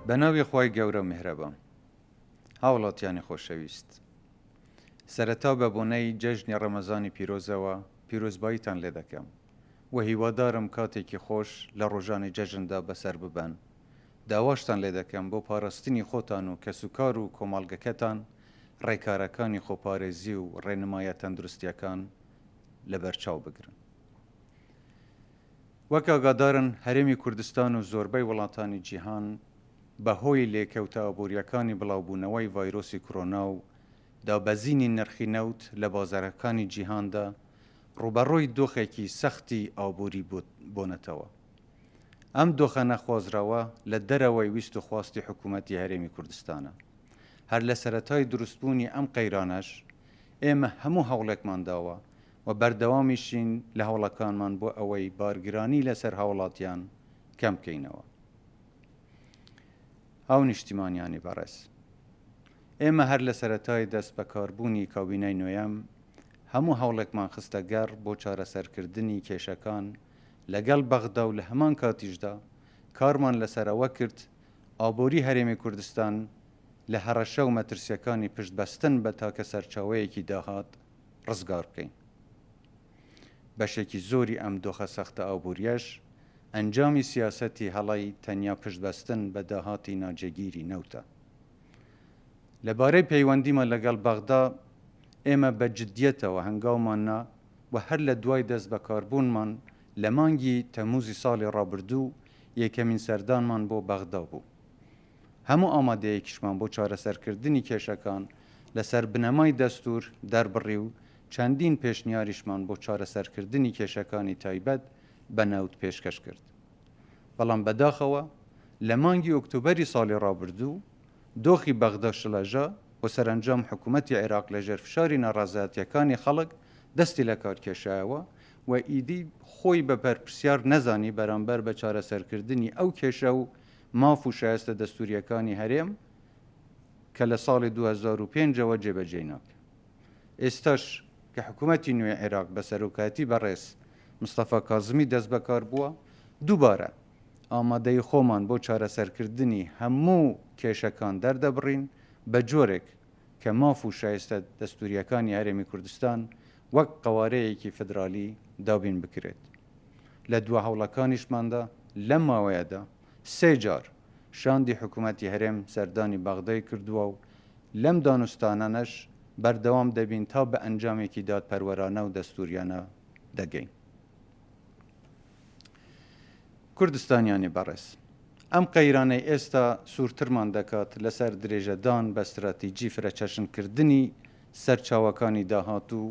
بەناوی خوای گەورە و میهرەبان. هاوڵاتیانی خۆشەویست سەرەتا بە بۆنەی جەژنی ڕەمەزانی پیرۆزەوە پیرۆزباییتان لێ دەکەم و هیوادارم کاتێکی خۆش لە ڕۆژانی جەژندا بەسەر ببەن داواشتان لێ دەکەم بۆ پاراستنی خۆتان و کەسوکار و کۆمەڵگەکەتان ڕێکارەکانی خۆپارێزی و ڕێنمایە تەندروستیەکان لەبەرچاو بگرن. وەک ئاگادارن هەرێمی کوردستان و زۆربەی وڵاتانی جیهان بەهۆی لێکەوتە ئابوورییەکانی بڵاوبوونەوەی ڤایرۆسی کرۆنا و دابەزینی نرخی نەوت لە بازارەکانی جیهاندا ڕووبەڕووی دۆخێکی سەختی ئابووری بۆنەتەوە. ئەم دۆخە نەخوازراوە لە دەرەوەی ویست و خواستی حکوومەتی هەرێمی کوردستانە. هەر لە سەرەتای دروستبوونی ئەم قەیرانەش ئێمە هەموو هەوڵێکمان داوە و بەردەوامیشین لە هەوڵەکانمان بۆ ئەوەی بارگرانی لەسەر هاوڵاتیان کەم بکەینەوە. هاونیشتیمانیانی بەڕێز، ئێمە هەر لە سەرەتای دەست بەکاربوونی کابینەی نۆیەم هەموو هەوڵێکمان خستە گەڕ بۆ چارەسەرکردنی کێشەکان لەگەڵ بەغدا و لە هەمان کاتیشدا کارمان لەسەر ئەوە کرد ئابووری هەرێمی کوردستان لە هەڕەشە و مەترسیەکانی پشتبەستن بە تاکە سەرچاوەیەکی داهات ڕزگار بکەین. بەشێکی زۆری ئەم دۆخە سەختە ئابووریەش ئەنجامی سیاسەتی هەڵەی تەنیا پشتبەستن بە داهاتی ناجێگیری نەوتە. لە بارەی پەیوەندیمان لەگەڵ بەغدا، ئێمە بە جدیەتەوە هەنگاومان نا و هەر لە دوای دەست بەکاربوونمان لە مانگی تەمووزی ساڵی ڕابردوو یەکەمین سەردانمان بۆ بەغدا بوو. هەموو ئامادەیەکیشمان بۆ چارەسەرکردنی کێشەکان لەسەر بنەمای دەستوور دەربڕی و چەندین پێشنیاریشمان بۆ چارەسەرکردنی کێشەکانی تایبەت بە نەوت پێشکەش کرد. بەڵام بەداخەوە لە مانگی ئۆکتۆبەری ساڵی ڕابردوو دۆخی بەغدا شڵەژا و سەرەنجام حکوومەتی عێراق لەژێر فشاری ناڕەزایەتییەکانی خەڵک دەستی لەکار کێشایەوە و ئیدی خۆی بە بەرپرسیار نەزانی بەرامبەر بە چارەسەرکردنی ئەو کێشە و ماف و شایستە دەستوورییەکانی هەرێم کە لە ساڵی 2005 ەوە جێبەجێی ناکرێت. ئێستاش کە حکوومەتی نوێی عێراق بە سەرۆکایەتی بەڕێز مستەفا کازمی دەستبەکار بووە، دووبارە ئامادەیی خۆمان بۆ چارەسەرکردنی هەموو کێشەکان دەردەبڕین بە جۆرێک کە ماف و شایستە دەستوورییەکانی هەرێمی کوردستان وەک قەوارەیەکی فیدرالی دابین بکرێت. لە دوا هەوڵەکانیشماندا لەم ماوەیەدا سێ جار شاندی حکوومەتی هەرێم سەردانی بەغدای کردووە و لەم دانوستانانەش بەردەوام دەبین تا بە ئەنجامێکی دادپەروەرانە و دەستووریانە دەگەین. کوردستانیانی بەڕێز، ئەم قەیرانەی ئێستا سوورترمان دەکات لەسەر درێژەدان بە ستراتیجی فرەچەشنکردنی سەرچاوەکانی داهات و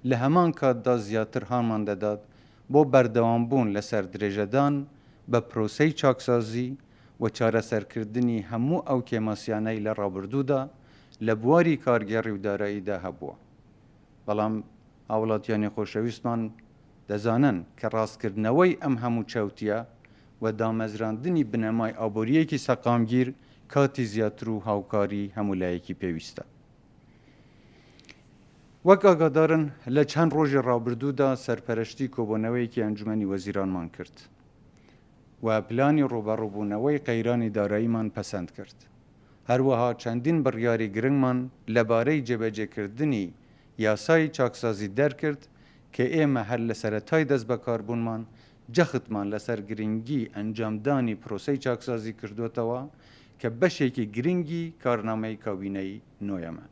لە هەمان کاتدا زیاتر هانمان دەدات بۆ بەردەوامبوون لەسەر درێژەدان بە پرۆسەی چاکسازی و چارەسەرکردنی هەموو ئەو کێماسیانەی لە ڕابردوودا لە بواری کارگێڕی و داراییدا هەبووە. بەڵام هاوڵاتیانی خۆشەویستمان دەزانن کە ڕاستکردنەوەی ئەم هەموو چەوتییە و دامەزراندنی بنەمای ئابوورییەکی سەقامگیر کاتی زیاتر و هاوکاری هەموو لایەکی پێویستە. وەک ئاگادارن لە چەند ڕۆژی ڕابردوودا سەرپەرشتی کۆبۆنەوەیەکی ئەنجومەنی وەزیرانمان کرد و پلانی ڕووبەڕووبوونەوەی قەیرانی داراییمان پەسەند کرد. هەروەها چەندین بڕیاری گرنگمان لەبارەی جێبەجێکردنی یاسای چاکسازی دەرکرد کە ئێمە هەر لە سەرەتای دەستبەکاربوونمان جەختمان لەسەر گرنگی ئەنجامدانی پرۆسەی چاکسازی کردووەتەوە کە بەشێکی گرنگی کارنامەی کابینەی نۆیەمە.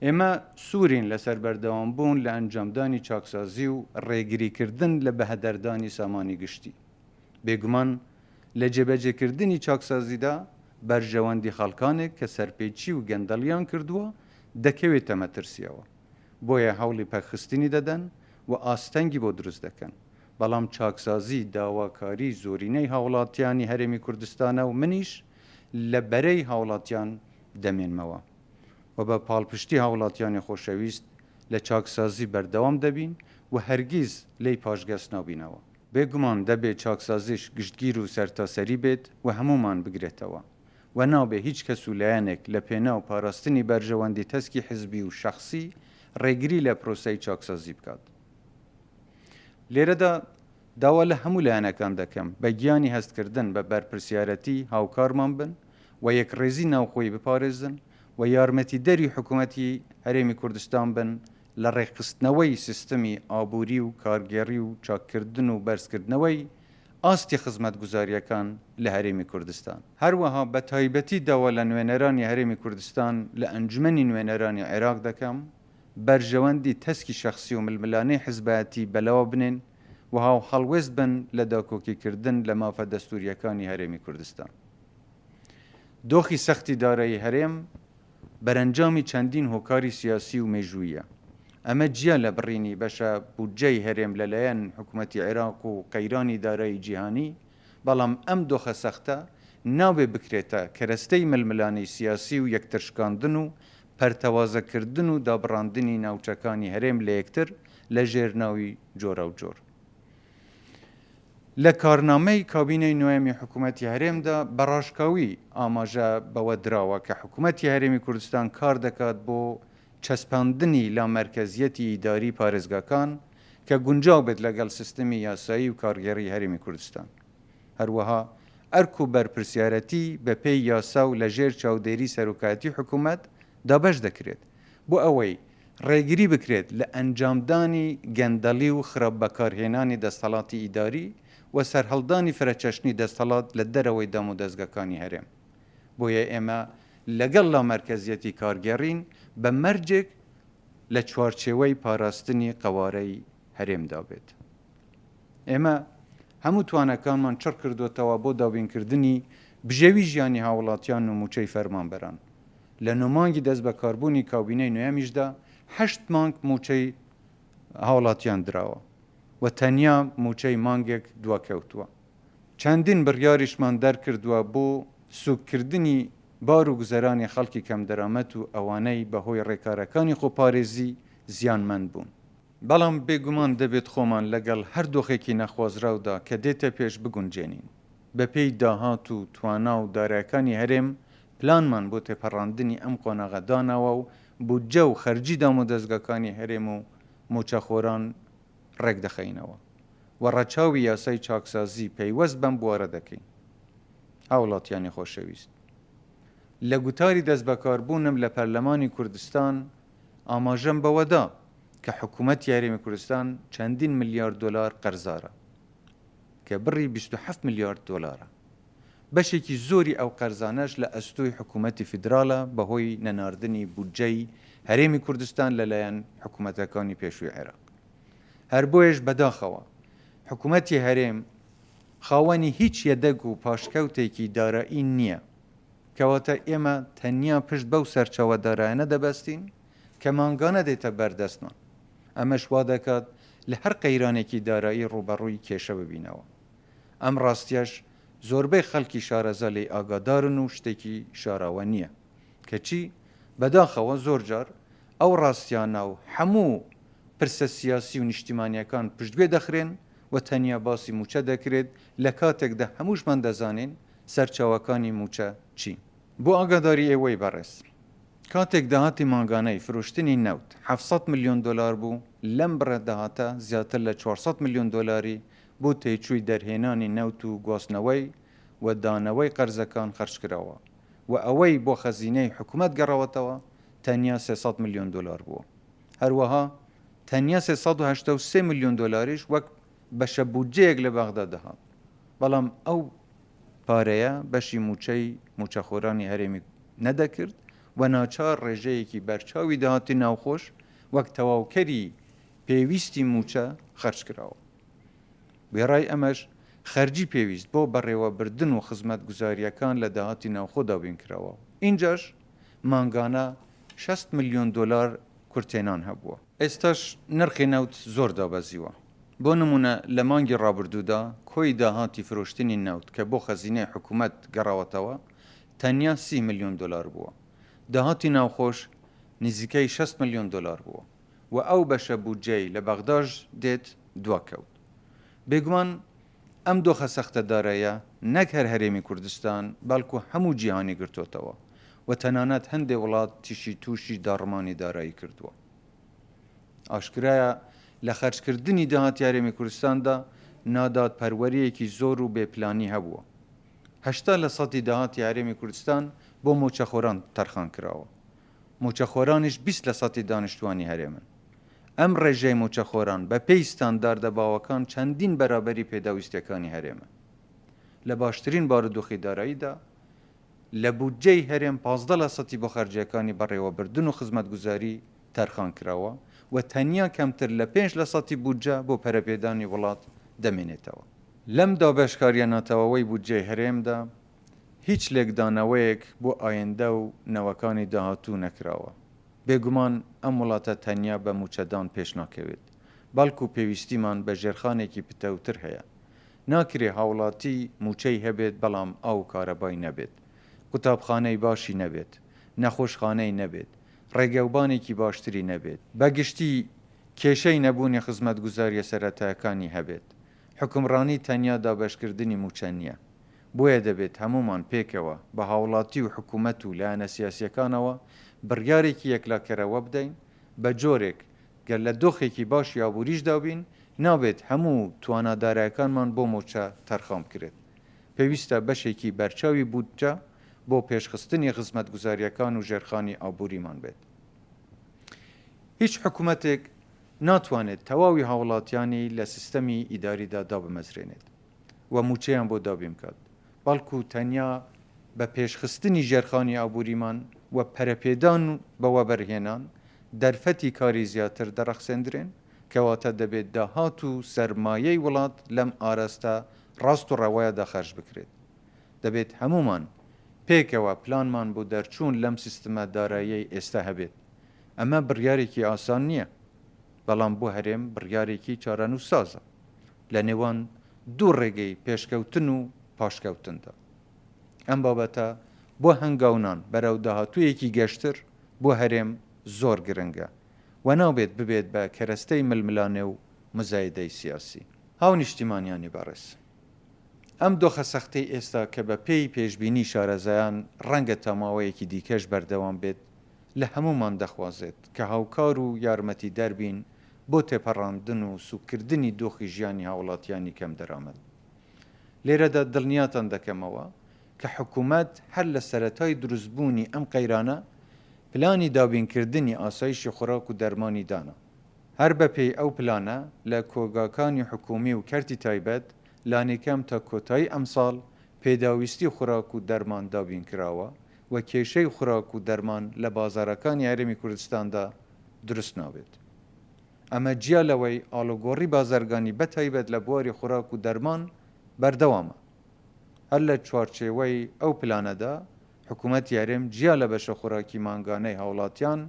ئێمە سوورین لەسەر بەردەوامبوون لە ئەنجامدانی چاکسازی و ڕێگریکردن لە بەهەدەردانی سامانی گشتی. بێگومان لە جێبەجێکردنی چاکسازیدا بەرژەوەندی خەڵکانێک کە سەرپێچی و گەندەڵیان کردووە دەکەوێتە مەترسییەوە، بۆیە هەوڵی پەکخستنی دەدەن و ئاستەنگی بۆ دروست دەکەن، بەڵام چاکسازی داواکاری زۆرینەی هاوڵاتیانی هەرێمی کوردستانە و منیش لە بەرەی هاوڵاتیان دەمێنمەوە و بە پاڵپشتی هاوڵاتیانی خۆشەویست لە چاکسازی بەردەوام دەبین و هەرگیز لێی پاشگەز نابینەوە. بێگومان دەبێ چاکسازیش گشتگیر و سەرتاسەری بێت و هەموومان بگرێتەوە و نابێ هیچ کەس و لایەنێک لە پێناو پاراستنی بەرژەوەندی تەسکی حزبی و شەخسی ڕێگری لە پرۆسەی چاکسازی بکات. لێرەدا. داوا لە هەموو لایەنەکان دەکەم بە گیانی هەستکردن بە بەرپرسیارەتی هاوکارمان بن و یەکڕیزی ناوخۆیی بپارێزن و یارمەتیدەری حکومەتی هەرێمی کوردستان بن لە ڕێکخستنەوەی سیستمی ئابووری و کارگێڕی و چاککردن و بەرزکردنەوەی ئاستی خزمەتگوزارییەکان لە هەرێمی کوردستان. هەروەها بە تایبەتی داوا لە نوێنەرانی هەرێمی کوردستان لە ئەنجومەنی نوێنەرانی عێراق دەکەم بەرژەوەندی تەسکی شەخسی و ململانێی حزبایەتی بەلاوە بنێن و هاوهەڵوێست بن لە داکۆکیکردن لە مافە دەستوورییەکانی هەرێمی کوردستان. دۆخی سەختی دارایی هەرێم بەرەنجامی چەندین هۆکاری سیاسی و مێژووییە. ئەمە جیا لە بڕینی بەشە بودجەی هەرێم لەلایەن حکومەتی عێراق و قەیرانی دارایی جیهانی، بەڵام ئەم دۆخە سەختە نابێ بکرێتە کەرەستەی ململانێی سیاسی و یەکترشکاندن و پەرتەوازەکردن و دابڕاندنی ناوچەکانی هەرێم لەیەکتر لەژێر ناوی جۆراوجۆر. لە کارنامەی کابینەی نۆیەمی حکوومەتی هەرێمدا بە ڕاشکاوی ئاماژە بەوە دراوە کە حکوومەتی هەرێمی کوردستان کار دەکات بۆ چەسپاندنی لامەرکەزیەتی ئیداری پارێزگاکان کە گونجاو بێت لەگەڵ سیستمی یاسایی و کارگێڕی هەرێمی کوردستان. هەروەها ئەرک و بەرپرسیارەتی بەپێی یاسا و لەژێر چاودێری سەرۆکایەتی حکوومەت دابەش دەکرێت بۆ ئەوەی ڕێگری بکرێت لە ئەنجامدانی گەندەڵی و خراپ بەکارهێنانی دەستەڵاتی ئیداری و سەرهەڵدانی فرەچەشنی دەستەڵات لە دەرەوەی دامودەزگاکانی هەرێم. بۆیە ئێمە لەگەڵ لامەرکەزیەتی کارگێڕین بە مەرجێک لە چوارچێوەی پاراستنی قەوارەی هەرێمدا بێت. ئێمە هەموو تواناکانمان چڕ کردۆتەوە بۆ دابینکردنی بژێوی ژیانی هاوڵاتیان و مووچەی فەرمانبەران. لە نۆ مانگی دەستبەکاربوونی کابینەی نۆیەمیشدا هەشت مانگ مووچەی هاوڵاتیان دراوە و تەنیا مووچەی مانگێک دواکەوتووە. چەندین بڕیاریشمان دەرکردووە بۆ سووککردنی بار و گوزەرانی خەڵکی کەمدەرامەت و ئەوانەی بەهۆی ڕێکارەکانی خۆپارێزی زیانمەند بوون. بەڵام بێگومان دەبێت خۆمان لەگەڵ هەر دۆخێکی نەخوازراودا کە دێتە پێش بگونجێنین. بەپێی داهات و توانا و دارایەکانی هەرێم پلانمان بۆ تێپەڕاندنی ئەم قۆناغە داناوە و بودجە و خەرجی دامودەزگاکانی هەرێم و مووچەخۆران ڕێکدەخەینەوە و ڕەچاوی یاسای چاکسازی پەیوەست بەم بوارە دەکەین. هاوڵاتیانی خۆشەویست، لە گوتاری دەستبەکاربوونم لە پەرلەمانی کوردستان ئاماژەم بەوەدا کە حکوومەتی هەرێمی کوردستان چەندین ملیار دۆلار قەرزارە کە بڕی 27 ملیارد دۆلارە. بەشێکی زۆری ئەو قەرزانەش لە ئەستۆی حکوومەتی فیدراڵە بەهۆی نەناردنی بودجەی هەرێمی کوردستان لەلایەن حکوومەتەکانی پێشووی عێراق. هەر بۆیەش بەداخەوە حکوومەتی هەرێم خاوەنی هیچ یەدەگ و پاشکەوتێکی دارایی نییە. کەواتە ئێمە تەنیا پشت بەو سەرچاوە دارایانە دەبەستین کە مانگانە دێتە بەر دەستمان. ئەمەش وا دەکات لە هەر قەیرانێکی دارایی ڕووبەڕووی کێشە ببینەوە. ئەم ڕاستیەش زۆربەی خەڵکی شارەزا لێی ئاگادارن و شتێکی شاراوە نییە. کەچی بەداخەوە زۆرجار ئەو ڕاستیانە و هەموو پرسە سیاسی و نیشتیمانییەکان پشتگوێ دەخرێن و تەنیا باسی مووچە دەکرێت لەکاتێکدا هەمووشمان دەزانین سەرچاوەکانی مووچە چین. بۆ ئاگاداری ئێوەی بەڕێز، کاتێک داهاتی مانگانەی فرۆشتنی نەوت 700 ملیۆن دۆلار بوو، لەم بڕە داهاتە زیاتر لە 400 ملیۆن دۆلاری بۆ تێچووی دەرهێنانی نەوت و گواستنەوەی و دانەوەی قەرزەکان خەرجکراوە و ئەوەی بۆ خەزینەی حکومەت گەڕاوەتەوە تەنیا 300 ملیۆن دۆلار بووە. هەروەها تەنیا 383 ملیۆن دۆلاریش وەک بەشە بودجەیەک لە بەغدا دەهات، بەڵام ئەو پارەیە بەشی مووچەی مووچەخۆرانی هەرێمی نەدەکرد و ناچار ڕێژەیەکی بەرچاوی داهاتی ناوخۆش وەک تەواوکەری پێویستی مووچە خەرجکراوە. وێڕای ئەمەش خەرجی پێویست بۆ بەڕێوەبردن و خزمەتگوزارییەکان لە داهاتی ناوخۆ دابینکراوە و ئینجاش مانگانە 60 ملیۆن دۆلار کورتهێنان هەبووە. ئێستاش نرخی نەوت زۆر دابەزیوە. بۆ نموونە لە مانگی ڕابردوودا کۆی داهاتی فرۆشتنی نەوت کە بۆ خەزینەی حکوومەت گەڕاوەتەوە تەنیا 30 ملیۆن دۆلار بووە. داهاتی ناوخۆش نزیکەی 60 ملیۆن دۆلار بووە و ئەو بەشە بودجەی لە بەغداش دێت دواکەوت. بێگومان ئەم دۆخە سەختە دارایە نەک هەر هەرێمی کوردستان بەڵکو هەموو جیهانی گرتۆتەوە و تەنانەت هەندێ وڵاتیشی تووشی داڕمانی دارایی کردووە. ئاشکرایە لە خەرجکردنی داهاتی هەرێمی کوردستاندا نادادپەروەرییەکی زۆر و بێ پلانی هەبووە. 80 لە سەدی داهاتی هەرێمی کوردستان بۆ مووچەخۆران تەرخان کراوە. مووچەخۆرانیش 20 لە سەدی دانیشتووانی هەرێمن. ئەم ڕێژەی مووچەخۆران بە پێی ستانداردە باوەکان چەندین بەرابەری پێداویستییەکانی هەرێمە. لە باشترین بارودۆخی داراییدا، لە بودجەی هەرێم 15 لە سەدی بۆ خەرجییەکانی بەڕێوەبردن و خزمەتگوزاری تەرخان کراوە و تەنیا کەمتر لە پێنج لە سەدی بودجە بۆ پەرەپێدانی وڵات دەمێنێتەوە. لەم دابەشکارییە ناتەواوەی بودجەی هەرێمدا هیچ لێکدانەوەیەک بۆ ئایندە و نەوەکانی داهاتوو نەکراوە. بێگومان ئەم وڵاتە تەنیا بە مووچەدان پێش ناکەوێت، بەڵکو پێویستیمان بە ژێرخانێکی پتەوتر هەیە. ناکرێ هاوڵاتی مووچەی هەبێت بەڵام ئاو و کارەبای نەبێت، قوتابخانەی باشی نەبێت، نەخۆشخانەی نەبێت، ڕێگەوبانێکی باشتری نەبێت، بە گشتی کێشەی نەبوونی خزمەتگوزارییە سەرەتایەکانی هەبێت. حوکمڕانی تەنیا دابەشکردنی مووچە نییە. بۆیە دەبێت هەموومان پێکەوە بە هاوڵاتی و حکومەت و لایەنە سیاسییەکانەوە بڕیارێکی یەکلاکەرەوە بدەین بە جۆرێک گەر لە دۆخێکی باشی ئابووریشدا بین نابێت هەموو توانا دارایەکانمان بۆ مووچە تەرخان بکرێت. پێویستە بەشێکی بەرچاوی بودجە بۆ پێشخستنی خزمەتگوزارییەکان و ژێرخانی ئابووریمان بێت. هیچ حکومەتێک ناتوانێت تەواوی هاوڵاتیانی لە سیستەمی ئیداریدا دابمەزرێنێت و مووچەیان بۆ دابین بکات، بەڵکو تەنیا بە پێشخستنی ژێرخانی ئابووریمان و پەرەپێدان بە وەبەرهێنان، دەرفەتی کاری زیاتر دەڕەخسێندرێن، کەواتە دەبێت داهات و سەرمایەی وڵات لەم ئاراستە ڕاست و ڕەوایەدا خەرج بکرێت. دەبێت هەموومان پێکەوە پلانمان بۆ دەرچوون لەم سیستمە داراییەی ئێستا هەبێت. ئەمە بڕیارێکی ئاسان نییە، بەڵام بۆ هەرێم بڕیارێکی چارەنووسسازە لە نێوان دوو ڕێگەی پێشکەوتن و پاشکەوتندا. ئەم بابەتە بۆ هەنگاونان بەرەو داهاتوویەکی گەشتر بۆ هەرێم زۆر گرنگە و نابێت ببێت بە کەرەستەی ململانێ و موزایدەی سیاسی. هاونیشتیمانیانی بەڕێز، ئەم دۆخە سەختەی ئێستا کە بە پێی پێشبینی شارەزایان ڕەنگە تا ماوەیەکی دیکەش بەردەوام بێت، لە هەموومان دەخوازێت کە هاوکار و یارمەتیدەر بین بۆ تێپەڕاندن و سووککردنی دۆخی ژیانی هاوڵاتیانی کەمدەرامەت. لێرەدا دڵنیاتان دەکەمەوە کە حکومەت هەر لە سەرەتای دروستبوونی ئەم قەیرانە پلانی دابینکردنی ئاسایشی خۆراک و دەرمانی دانا. هەر بەپێی ئەو پلانە لە کۆگاکانی حکومی و کەرتی تایبەت لانیکەم تا کۆتایی ئەمساڵ پێداویستی خۆراک و دەرمان دابینکراوە و کێشەی خۆراک و دەرمان لە بازاڕەکانی هەرێمی کوردستاندا دروست نابێت. ئەمە جیا لەوەی ئاڵوگۆڕی بازرگانی بەتایبەت لە بواری خۆراک و دەرمان بەردەوامە. هەر لە چوارچێوەی ئەو پلانەدا حکومەتی هەرێم جیا لە بەشە خۆراکی مانگانەی هاوڵاتیان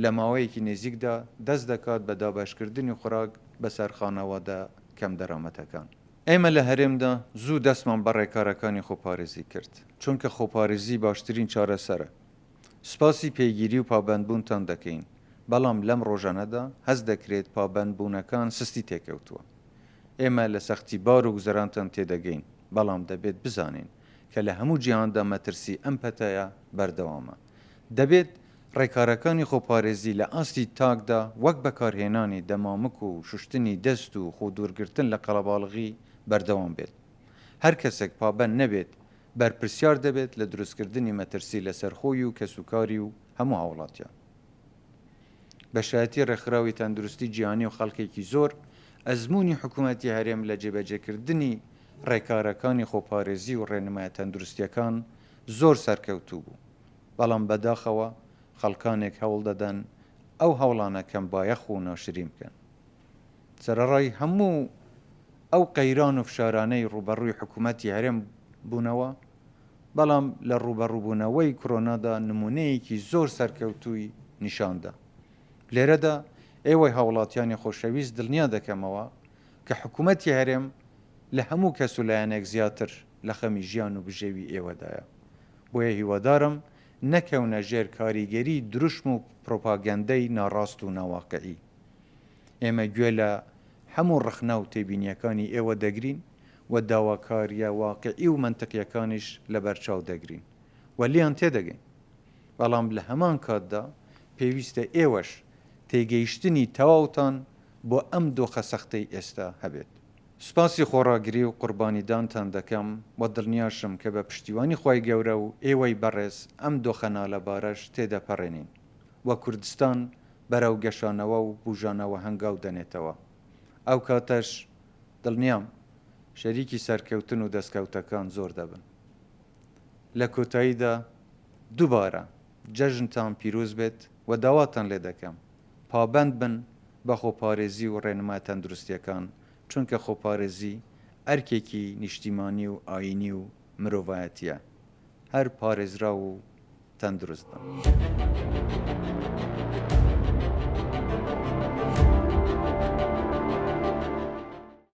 لە ماوەیەکی نزیکدا دەست دەکات بە دابەشکردنی خۆراک بەسەر خانەوادە کەمدەرامەتەکان. ئێمە لە هەرێمدا زوو دەستمان بە ڕێکارەکانی خۆپارێزی کرد، چونکە خۆپارێزی باشترین چارەسەرە. سوپاسی پێگیری و پابەندبوونتان دەکەین، بەڵام لەم ڕۆژانەدا هەست دەکرێت پابەندبوونەکان سستی تێکەوتووە. ئێمە لە سەختی بار و گوزەرانتان تێدەگەین، بەڵام دەبێت بزانین کە لە هەموو جیهاندا مەترسی ئەم پەتایە بەردەوامە. دەبێت ڕێکارەکانی خۆپارێزی لە ئاستی تاکدا وەک بەکارهێنانی دەمامک و شوشتنی دەست و خۆدوورگرتن لە قەڵەباڵغی بەردەوام بێت. هەر کەسێک پابەند نەبێت بەرپرسیار دەبێت لە دروستکردنی مەترسی لەسەر خۆی و کەسوکاری و هەموو هاوڵاتیان. بە شایەتی ڕێکخراوی تەندروستی جیهانی و خەڵکێکی زۆر، ئەزموونی حکومەتی هەرێم لە جێبەجێکردنی ڕێکارەکانی خۆپارێزی و ڕێنمایە تەندروستییەکان زۆر سەرکەوتوو بوو، بەڵام بەداخەوە خەڵکانێک هەوڵدەدەن ئەو هەوڵانە کەم بایەخ و ناشرین بکەن. سەرەڕای هەموو ئەو قەیران و فشارانەی ڕووبەڕووی حکوومەتی هەرێم بوونەوە، بەڵام لە ڕووبەڕووبوونەوەی کرۆنادا نموونەیەکی زۆر سەرکەوتووی نیشان دا. لێرەدا ئێوەی هاوڵاتیانی خۆشەویست دڵنیا دەکەمەوە کە حکوومەتی هەرێم لە هەموو کەس و لایەنێک زیاتر لە خەمی ژیان و بژێوی ئێوەدایە. بۆیە هیوادارم نەکەونە ژێر کاریگەری دروشم و پرۆپاگەندەی ناڕاست و ناواقعی. ئێمە گوێ لە هەموو ڕەخنە و تێبینییەکانی ئێوە دەگرین و داواکارییە واقیعی و مەنتقییەکانیش لەبەرچاو دەگرین و لێیان تێدەگەین. بەڵام لە هەمان کاتدا پێویستە ئێوەش تێگەیشتنی تەواوتان بۆ ئەم دۆخە سەختەی ئێستا هەبێت. سوپاسی خۆڕاگری و قوربانیدانتان دەکەم و دڵنیاشم کە بە پشتیوانی خوای گەورە و ئێوەی بەڕێز ئەم دۆخە نالەبارەش تێدەپەڕێنین و کوردستان بەرەو گەشانەوە و بوژانەوە هەنگاو دەنێتەوە. ئەو کاتەش دڵنیام شەریکی سەرکەوتن و دەستکەوتەکان زۆر دەبن. لە کۆتاییدا دووبارە جەژنتان پیرۆز بێت و داواتان لێ دەکەم پابەند بن بە خۆپارێزی و ڕێنمایە تەندروستییەکان، چونکە خۆپارێزی ئەرکێکی نیشتیمانی و ئایینی و مرۆڤایەتییە. هەر پارێزراو و تەندروست بن.